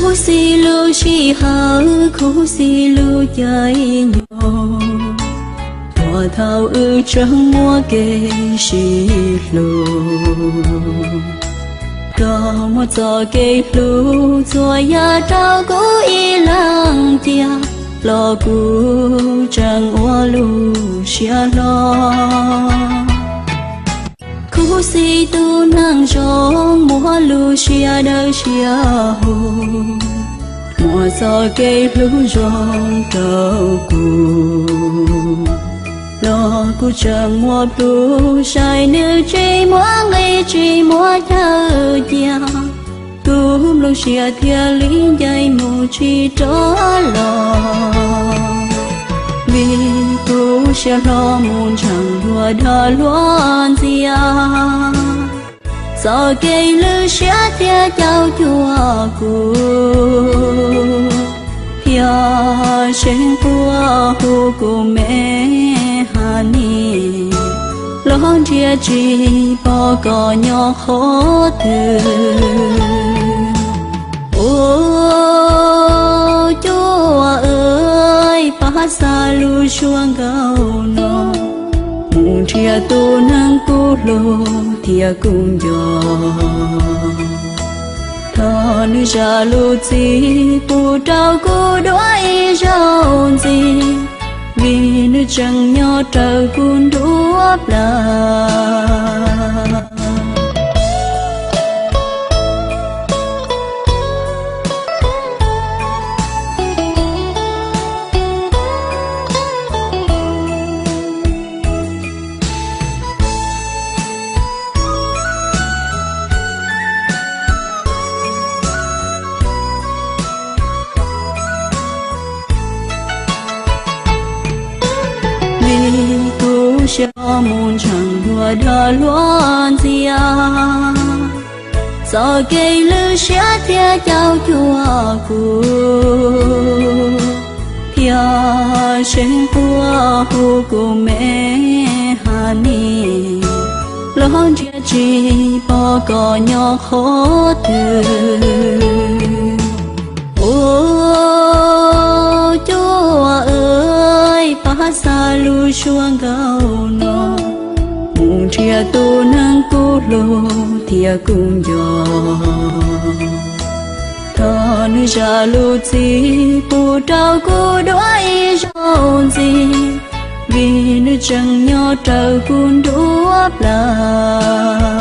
Khuv xim lub sij hawm, khuv xim lub caij nyoog, puag thaum wb tseem muaj kev sib hlub. Koj muab txoj kev hlub txhua yam rau kuv ib leeg cia, los kuv tseem ua lub siab hlo. Khuv xim tus neeg zoo muaj lub siab dawb siab huv, muaj txoj kev hlub zoo rau kuv, los kuv tseem muaj plhus saib nws tsis muaj nqi tsis muaj chaw cia. Kuv nplooj siab thiaj li ncaim mus tsis rov los, vim kuv siab hlo mus ntseeg luag dag luag ntxias. Txoj kev lwj siab thiab caum cuag kuv, thiab seev quaj hu kuv me ha ni, los nrhiav tsis pom koj nyob qhov twg. Ua cuaj, pab xa lub suab nkauj no mus nrhiav tus neeg kuv hlub thiab kuv nco. Thov nws zam lub txim pub rau kuv dua ib zaug ntxiv, vim nws tseem nyob raws kuv nruab plawv. Vim kuv siab hlo mus ntseeg luag dag luag ntxias. Txoj kev lwj siab thiab caum cuag kuv, thiab seev quaj hu kuv me ha ni, los nrhiav tsis pom koj nyob qhov twg. Ua cuaj, pab xa lub suab nkauj no mus nrhiav tus neeg kuv hlub thiab kuv nco. Thov nws zam lub txim pub rau kuv dua ib zaug ntxiv, vim nws tseem nyob raws kuv nruab plawv.